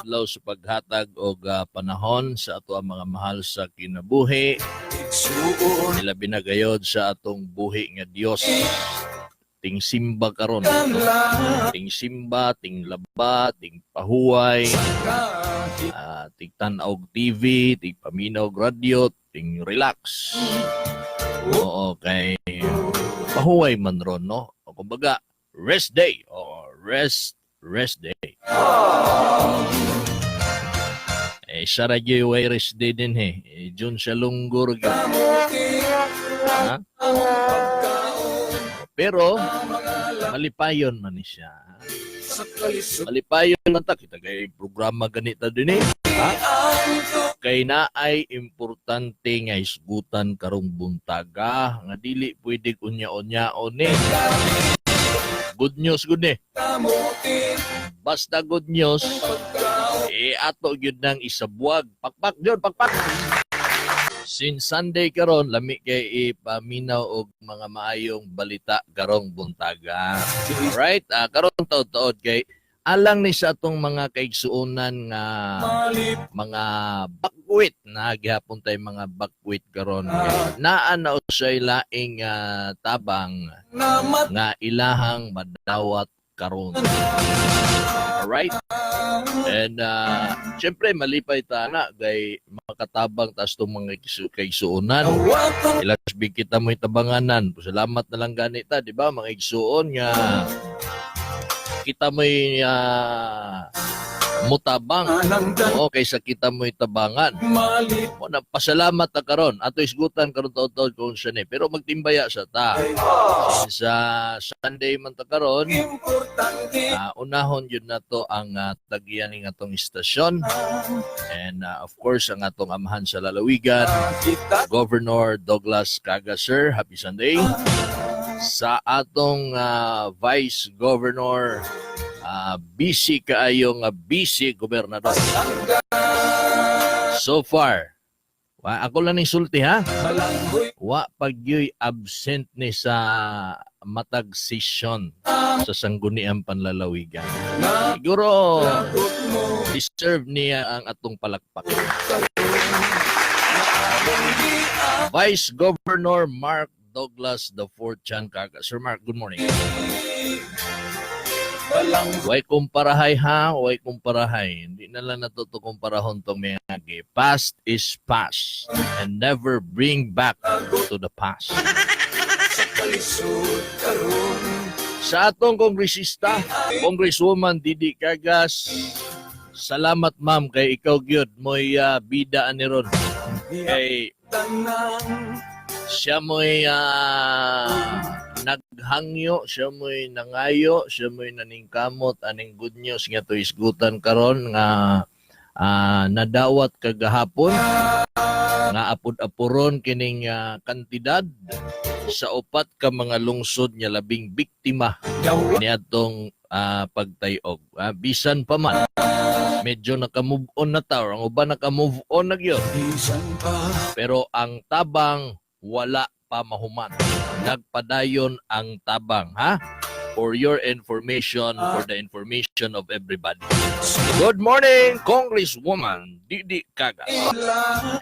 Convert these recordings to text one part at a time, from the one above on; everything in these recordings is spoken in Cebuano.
Adlaw sa paghatag og panahon sa ato ang mga mahal sa kinabuhi, Igsuon ilabi na gayod sa atong buhi nga Dios. Ting simba karon. Ting simba, ting laba, ting pahuway, ting tan-aw og TV, ting paminaw og radyo, ting relax. Oo, kay pahuway man ron, no? O kumbaga, rest day. Oo, rest, rest day. Eh, sa radyo way rest day din eh. Eh, June siya lunggor. Ha? Pero, malipayon man ni siya. Sa kalisod. Malipayon man ta. Kita kay programa ganita din eh. Ha? Kay naay importante nga isgutan karong buntaga nga dili pwede unya-unyaon ni. Good news gud ni. Basta good news eh ato gyud nang isabuag. Pakpak jud, pakpak. Since Sunday karon, lami kay ipaminaw og mga maayong balita karong buntaga. Alright, karon taod-taod kay alang ni sa atong mga kaigsuonan nga mga bakwit na gihapon tay mga bakwit karon, naa na usay laing tabang nga ilahang madawat karon. Alright? And syempre malipay ta na kay makatabang tas tong mga kaigsuonan. Ilas big kita mo'y tabanganan. Salamat na lang ganita, di ba? Mga igsuon nga kita mo'y mutabang. Oo, kaysa kita mo'y tabangan. Mo na pasalamat ta karon. Ato isgutan karon taod-taod kung siya ni. Pero magtimbaya sa ta. Since Sunday man ta karon, unahon yun na to ang tagyan ning atong istasyon. And of course, ang atong amahan sa lalawigan, Governor Douglas Caga, sir. Happy Sunday. Sa atong Vice Governor, busy kaayo nga busy gobernador. So far, wa, ako lang ning sulti ha. Wa pagyoy absent ni sa matag session sa Sangguniang Panlalawigan. Siguro deserve niya ang atong palakpak. Vice Governor Mark Douglas the Fourth Chan Caga. Sir Mark, good morning. Way kumparahay ha, way kumparahay. Hindi na lang natuto kumparahon tong miyagi. Past is past and never bring back to the past. Sa atong kongresista, Congresswoman Didi Cagas, salamat, ma'am, kay ikaw gyud mo'y bida ani ron. Kay siya mo'y naghangyo, siya mo'y nangayo, siya mo'y naningkamot aning good news nga to isgutan karon nga nadawat kagahapon nga apod-apuron kining kantidad sa upat ka mga lungsod nga labing biktima niadtong pagtayog. Bisan pa man medyo naka-move on na ta or ang uban naka-move on na gyud. Pero ang tabang wala pa mahuman. Nagpadayon ang tabang, ha? For your information, for the information of everybody. Good morning, Congresswoman Didi Cagas.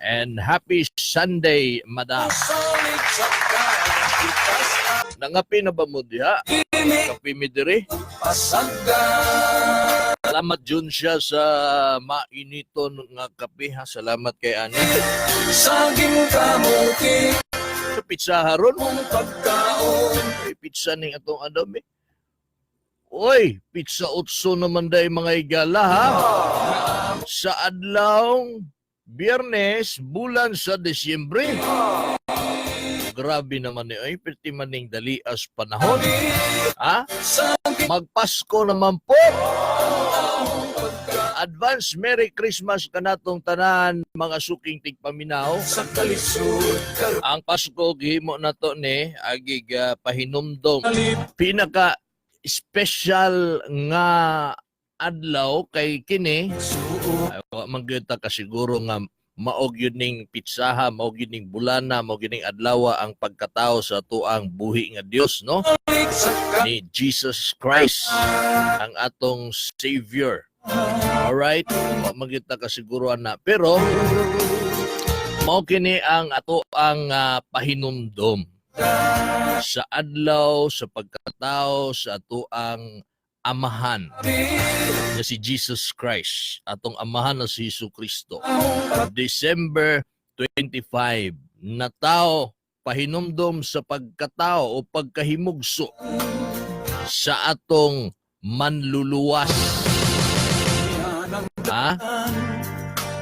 And happy Sunday, Madam. Nangapi na ba mo diha? Kape mi diri? Salamat jud siya sa mainiton nga kape ha. Salamat kay ani. Saging kamuti Sa pizza haron. Mong pagkaon. Ay, pizza ning atong adam eh. Oy, pizza utso naman day mga igala ha. Sa adlawng Biyernes, bulan sa Disyembre. Grabe naman ni ay, perti maning dalias panahon. Ha? Magpasko naman po. Advance Merry Christmas kanatong tanan mga suking tigpaminaw. Sa kalisod karon. Ang Pasko gihimo na to ni agig pahinumdom. Pinaka special nga adlaw kay kini ay, wa man gyud ta kasiguro nga maog yun ning pitsaha, maog yun ning bulana, maog yun ning adlawa ang pagkatao sa tuang buhi nga Dios, no? Ni Jesus Christ, ang atong Savior. Alright? Wa man gyud ta kasiguruhan na. Pero mao kini ang ato ang pahinumdom sa adlaw sa pagkatao sa ato ang amahan na si Jesus Christ, atong amahan na si Jesu Kristo. December 25 na tao, pahinumdom sa pagkatao o pagkahimugso sa atong manluluwas. Ha?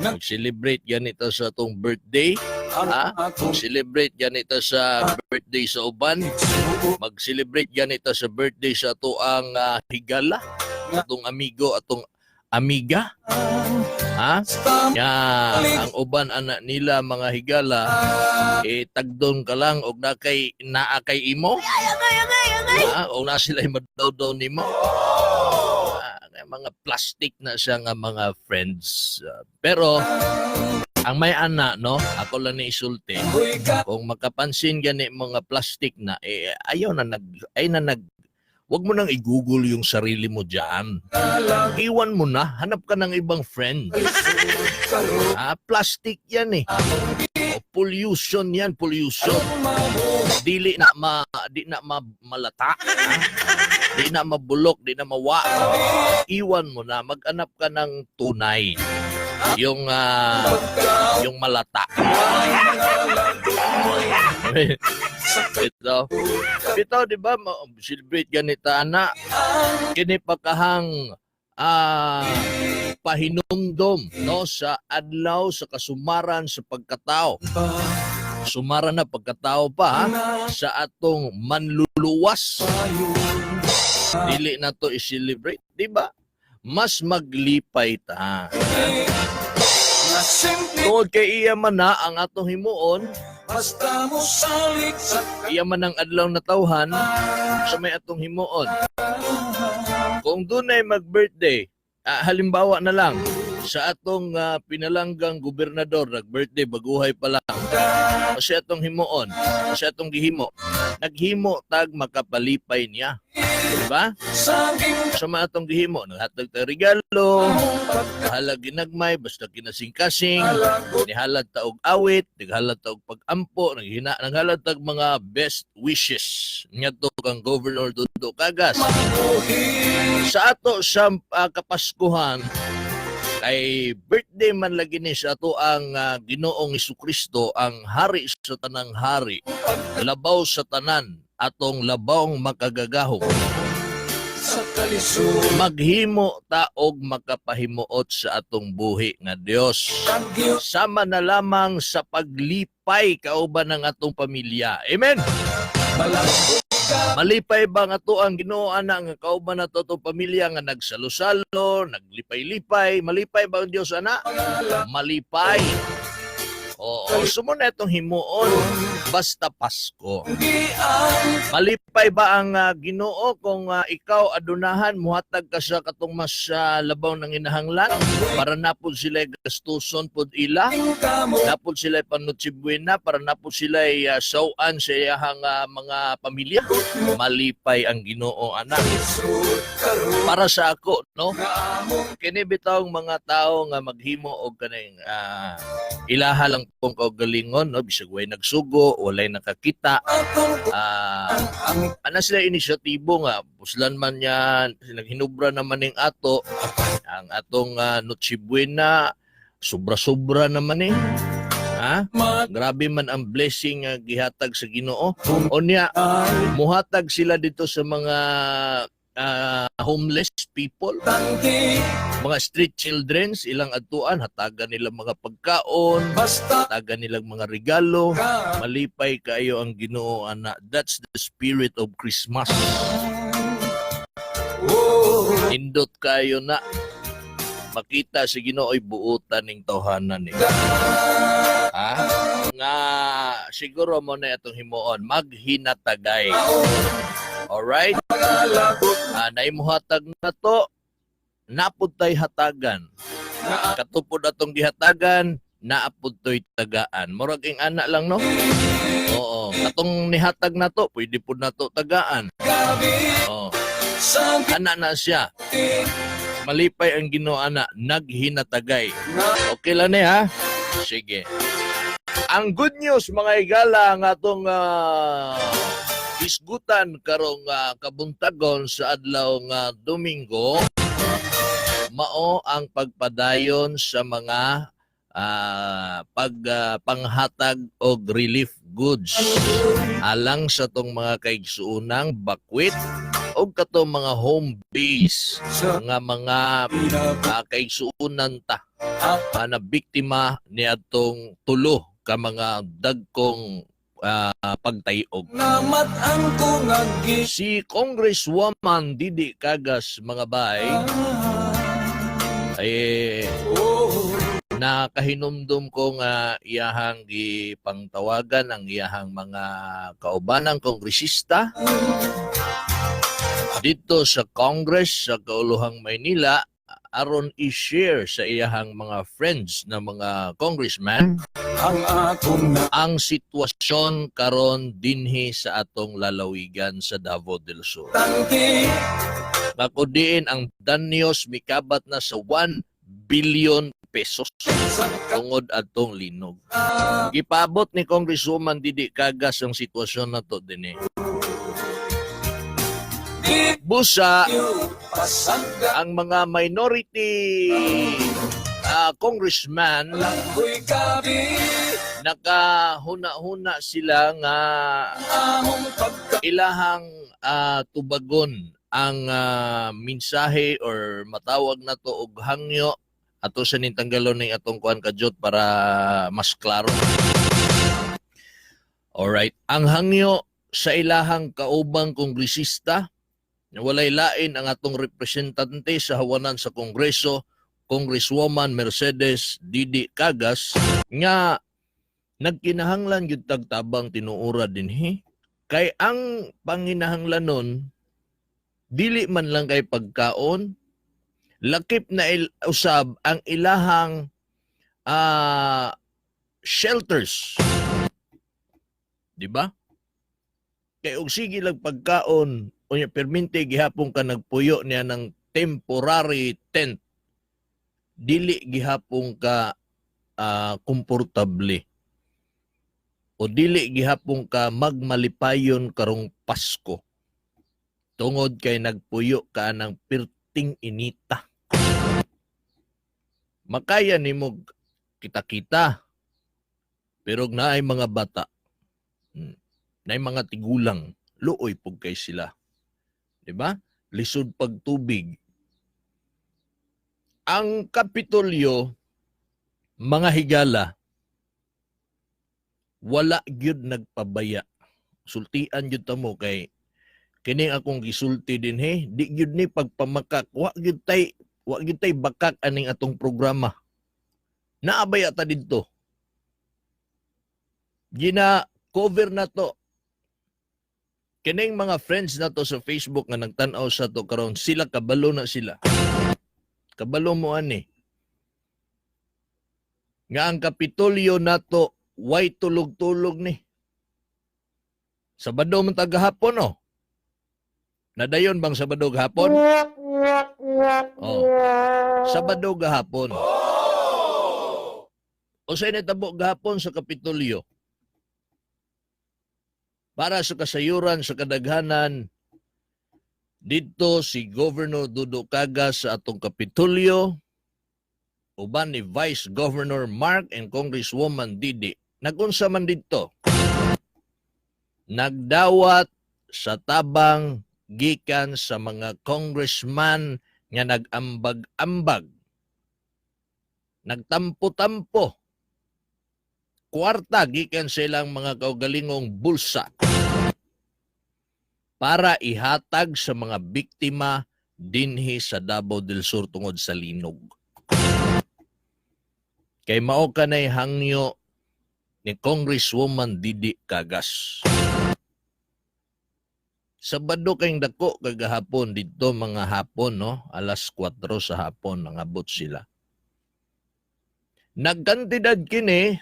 Mag-celebrate ganito sa atong birthday. Ha? Mag-celebrate ganito sa birthday sa uban. Mag-celebrate ganito sa birthday sa ato ang higala, atong amigo, atong amiga. Ha? Ya, ang uban anak nila, mga higala, eh tagdon ka lang og na kay naa kay imo. Ha? O na sila madawdaw nimo. Ah, mga plastic na siya nga mga friends. Ah, pero ang may ana, no, ako lang ni isulti. Kung makapansin gani mga plastic na eh ayaw na nag ay na nag wag mo nang i-google yung sarili mo diyan. Iwan mo na, hanap ka ng ibang friend. Ah, plastic yan eh. O, pollution yan, pollution. Dili na ma di na ma, malata. Ha? Di na mabulok, di na mawa. Iwan mo na, mag-anap ka ng tunay. Yung malata. Ito. Ito, di ba, celebrate ganita ana. Kini pakahang pahinumdom, no, sa adlaw sa kasumaran sa pagkatao. Sumaran na pagkatao pa, ha, sa atong manluluwas. Dili na to i-celebrate, di ba? Mas maglipay ta. Tungod kay iya man na ang atong himuon, Basta mo salig sa iya man ang adlaw na tawhan sa may atong himuon. Kung dunay mag-birthday, halimbawa na lang, sa atong pinalanggang gobernador, nag-birthday, baguhay pa lang. Kasi atong himuon, kasi atong gihimo, naghimo tag makapalipay niya. Diba? Saging Sa mga atong gihimo, naghatag tag regalo, bahalag ginagmay, basta kinasing-kasing, nihalad ta og awit, naghalad ta og pag-ampo, naghalad tag mga best wishes ngadto kang Governor Dudo Cagas. Sa ato sa Kapaskuhan, kay birthday man lagi ni sa ato ang Ginoong Kristo, ang hari sa tanang hari, labaw sa tanan, atong labawng makagagahom. Sa kalisod. Maghimo ta og makapahimuot sa atong buhi nga Dios. Tagyo. Sama na lamang sa paglipay kauban ng atong pamilya. Amen. Malambot ka. Malipay ba nga ato ang Ginoo ana nga kauban nato atong pamilya nga nagsalo-salo, naglipay-lipay? Malipay ba ang Dios ana? Malipay. Oo, sumo na itong himuon basta Pasko. Di ang Malipay ba ang Ginoo kung ikaw adunahan muhatag ka sa katong mas labaw ng inahanglan para napod sila gastuson pod ila, kamo. Napod sila pa-Noche Buena, para napod sila sawan sa iyahang mga pamilya? Malipay ang Ginoo ana. Kalisod karon. Para sa ako, no, Nga among kini bitawng mga tao nga maghimo og kaning ilaha lang pong kaugalingon, no, bisag way nagsugo, walay nakakita, atong ang ana sila inisyatibo nga puslan man yan, naghinubra naman ning ato ang atong Noche Buena, sobra-sobra naman eh, ha? Mag Grabe man ang blessing nga gihatag sa Ginoo. Unya ay muhatag sila dito sa mga homeless people, tangki. Mga street childrens, ilang adtuan, hatagan nila mga pagkaon, Basta hatagan nilang mga regalo. ka. Malipay kayo ang Ginoo ana. That's the spirit of Christmas. Oh. Nindot kayo na makita si Ginoo ay buutan ning tawhanan ni. Ha? Nga siguro mo na itong himuon, maghinatagay. Alright? Naimuhatag na to, napud tay hatagan. Katupod atong gihatagan, naapod to'y tagaan. Murag ing ana lang, no? Oo. Katong nihatag na to, pwede pud na to tagaan. Gabi Oo. sa Ana na siya. ngiti. Malipay ang Ginoo ana, naghinatagay. Nga Okay lang ni ha? Sige. Ang good news, mga higala, nga atong isgutan karong kabuntagon sa adlaw nga Domingo mao ang pagpadayon sa mga panghatag og relief goods alang sa tong mga kaigsuonang bakwit og katong mga home base sa nga mga pinab kaigsuonan ta na biktima niadtong tulo ka mga dagkong pagtayog. Namat-an ko nga gi Si Congresswoman Didi Cagas, mga bay, ay Oh, nakahinumdum ko nga iyahang gipangtawagan ang iyahang mga kaubanang kongresista dito sa Congress sa Kauluhang Maynila aron i-share sa iyahang mga friends na mga congressman ang akong na ang sitwasyon karon dinhi sa atong lalawigan sa Davao del Sur. Tangki Nga diin ang danyos mikabat na sa ₱1 billion sa tungod atong linog. ka Gipaabot ni Congresswoman Didi Cagas ang sitwasyon na to dinhi. Di Busa pasangga ang mga minority congressman Langgoy gabi nakahuna-huna sila nga Among pagka ilahang tubagon ang mensahe or matawag na to og hangyo. Ato sa ning tanggalon ning atong kuan kadyot para mas klaro. Alright, ang hangyo sa ilahang kaubang kongresista na walay lain ang atong representante sa hawanan sa Kongreso, Congresswoman Mercedes Didi Cagas, nga nagkinahanglan gyud tagtabang tinuora dinhi kay ang panginahanglanon dili man lang kay pagkaon, lakip na usab ang ilahang shelters, di ba? Kay og sige lang pagkaon, unya permente gihapon ka nagpuyo niya ng temporary tent, dili gihapon ka komportable o dili gihapon ka magmalipayon karong Pasko tungod kay nagpuyo ka ng pirting inita. Makaya nimo kita-kita, pero naay mga bata, naay mga tigulang, luoy pug kay sila, di ba? Lisod pagtubig. Ang Kapitolyo, mga higala, wala gyud nagpabaya. Sultian gyud ta mo kay kini akong gisulti dinhi, di gyud ni pagpamakak, wa gyud tay bakak aning atong programa. Naabaya ta didto, gina cover na to kining mga friends na to sa Facebook nga nagtan-aw sa to karon. Sila kabalo na, sila kabalo mo ani nga ang Kapitolyo nato way tulog-tulog ni. Sabado man tagahapon, no? Nadayon bang Sabado gahapon? Oh. Sabado gahapon. O sa natabo gahapon sa Kapitolyo? Para sa kasayuran sa kadaghanan, dito si Governor Dudo Cagas sa atong Kapitolyo, uban ni Vice Governor Mark and Congresswoman Didi. Nagunsa man dito? Nagdawat sa tabang gikan sa mga congressman nga nag-ambag-ambag. Nagtampo-tampo. Kwarta gikan sa ilang mga kaugalingong bulsa para ihatag sa mga biktima dinhi sa Davao del Sur tungod sa linog. Kay mao kanay hangyo ni Congresswoman Didi Cagas. Sabado kayong dako kagahapon dito, mga hapon, no, alas 4 sa hapon nangabot sila. Nagkantidad kini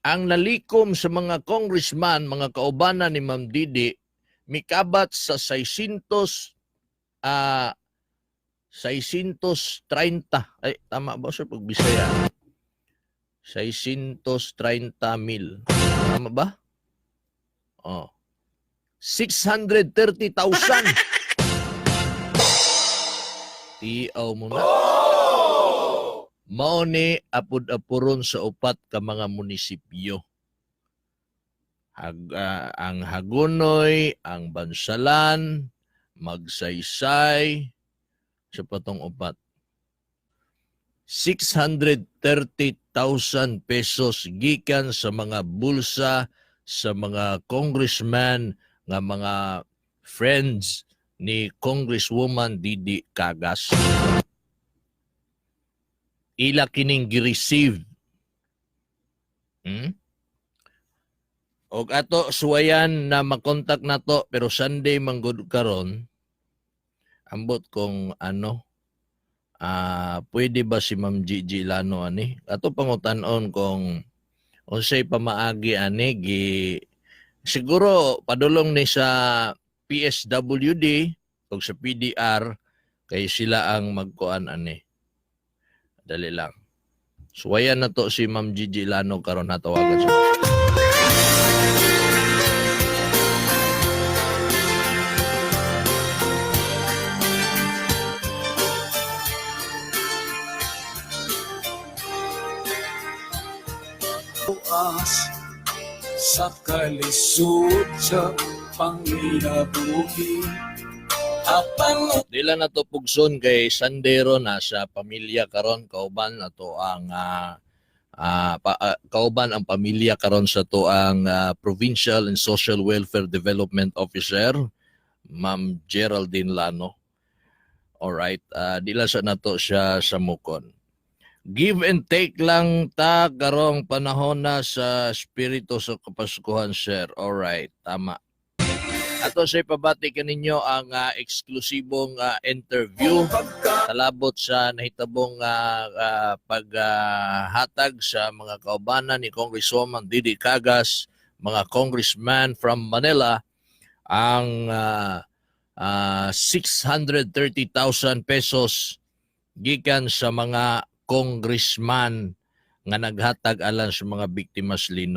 ang nalikom sa mga congressman, mga kaubanan ni Ma'am Didi, mikabat sa 600 630. Ay, tama ba, sir, pag Bisaya? 630 mil. Tama ba? Oh. 630,000. Tiaw mo na. Mao ni apud-apuron sa upat ka mga munisipyo. Ang Hagonoy, ang Bansalan, Magsaysay, sa patong upat. 630,000 pesos gikan sa mga bulsa sa mga congressman nga mga friends ni Congresswoman Didi Cagas. Ila kining gi-receive. Og ato suwayan na makontak nato, pero Sunday man gud karon. Ambot kung ano, pwede ba si Ma'am Gigi Lano ani ato pangutan-on kung unsay pamaagi ani. Gi siguro padulong ni sa PSWD o sa PDR kay sila ang magkuan ani. Dali lang, suwayan na to si Ma'am Gigi Lano karon, natawagan siya. Buas sa kalisod sa panginabuhi apan Dila na to pugson kay Sandero na sa pamilya karon, kauban na to ang kauban ang pamilya karon sa to ang Provincial and Social Welfare Development Officer, Ma'am Geraldine Lano. All right, dila sa nato siya sa mukon. Give and take lang ta karong panahon na sa espiritu sa Kapaskuhan, sir. All right, tama. Ato sa ipabati kaninyo ang eksklusibong interview talabot sa nahitabong paghatag sa mga kaubanan ni Congresswoman Didi Cagas, mga congressman from Manila, ang 630,000 pesos gikan sa mga congressman nga naghatag alang sa mga biktimas linog.